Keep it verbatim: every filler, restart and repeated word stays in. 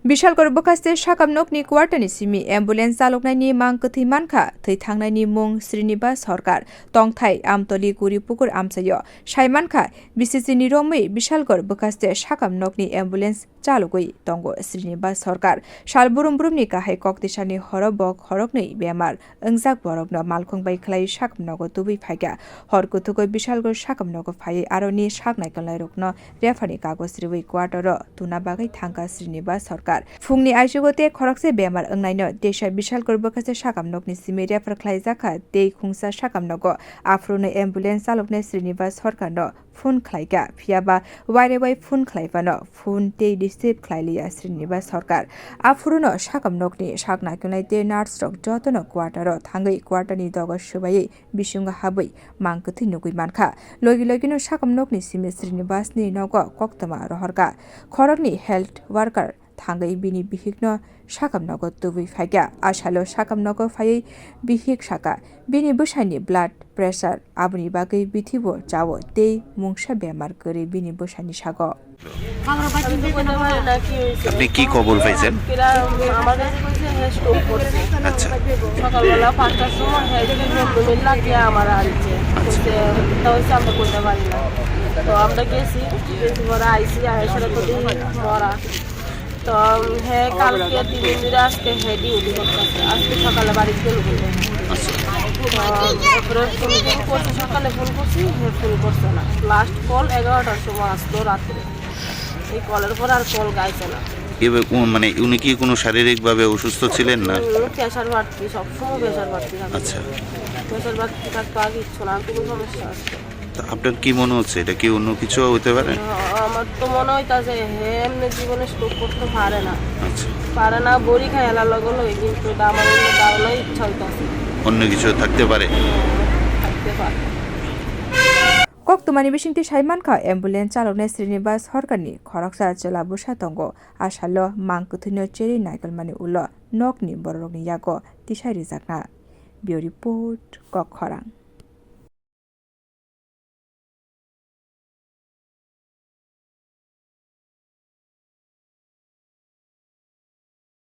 Bishalgarh bwkhaste sakam nokni quarter ni simi ambulance chaloknaini mang kwthwi mankha, thwi thangnaini mung Srinivas Sarkar, tongthai Amtoli Guripukur amchaio. Sai mankha, B C C ni romwi Bishalgarh bwkhaste sakam nokni ambulance chalogwi tongo Srinivas Sarkar. Sal burum burumni kahai koktisani horo bo khoroknwi bemar wngjak borokno malkhung bai khlai sakam nogo tubui phaikha. Hor kuthukgo Bishalgarh sakam nogo phaiwi aroni sak naikolnairokno refer ni kagoj riwi quarter o tuna bagwi thangkha Srinivas Sarkar. Phungni aisugo tei khorokse bemar wngnaino teisa Bishalgarh bwkhaste sakam nokni simi refer khlaijakha tei khungsa sakam nogo. Aphuru no ambulance chaloknai Srinivas Sarkar no phone khlaikha, phiyaba waire wai phone khlai phano phone tei receive khlai liya Srinivas Sarkar. Aphuru no sakam nokni sak naikolnai tei nurse rok jotono quarter o thangwi quarter ni dogo swbaiwi bisingo habwi mang kwthwi nugwi mankha. Logi logi no sakam nokni simi Srinivas ni nogo koktwma rohorkha. Khoroknwi health worker thangwi bini bihikno sakam nogo tubui phaikha. A salo sakam nogo phaiwi bihik sakha, bini bwsani blood pressure, aboni bagwi bithi bo chao tei mungsa bemar kwrwi bini bwsani sago. আপনি কি খবর পাইছেন? এরা আমার কাছে কইছে হ্যাঁ স্ট্রোক করছে। আচ্ছা। সকালবেলা পাঁচটার সময় হ্যাঁ দুই বন্ধু মিল্লা গিয়া আমার আনছে। কইছে তা হইছে আমরা করতে পারি না। তো আমরা গেছি, গেছি পরে আইসি, আইসার তো দেখি মরা। তো হে কালকে তিন দিন ধরে আজকে হে ডিউটি করতেছে, আজকে সকালে বাড়িতে গেল বলে। তো তারপরে ফোন টোন করছে, সকালে ফোন করছি, হে ফোন করছে না। লাস্ট কল এগারোটার সময় আসলো রাত্রে। এই কলের পর আর কল গাইছে না। এবার কোন, মানে, উনি কি কোনো শারীরিকভাবে অসুস্থ ছিলেন না? প্রেশার বাড়তি, সবসময় প্রেশার বাড়তি থাকে। আচ্ছা। প্রেশার বাড়তি থাকতো, আর কিচ্ছু না, আর কোনো সমস্যা আছে। তা আপনার কি মনে হচ্ছে, এটা কি অন্য কিছু হতে পারে? আ-, আমার তো মনে হইতাছে হে এমনি জীবনে স্ট্রোক করতে পারে না। আচ্ছা। পারে না, বড়ি খায় এলার লগে লগে, কিন্তু এটা আমার অন্য কারণে ইচ্ছা হইতাছে। অন্য কিছু থাকতে পারে? থাকতে পারে। Koktwmani bisingtwi sai mankha, ambulance chaloknai Srinivas Sarkarni khoroksa chwla bwsa tongo. A salo mang kwthwino cherwi naikolmani ulo nokni bororokni yago tisai rijakna. Bureau Report, Kok Khorang.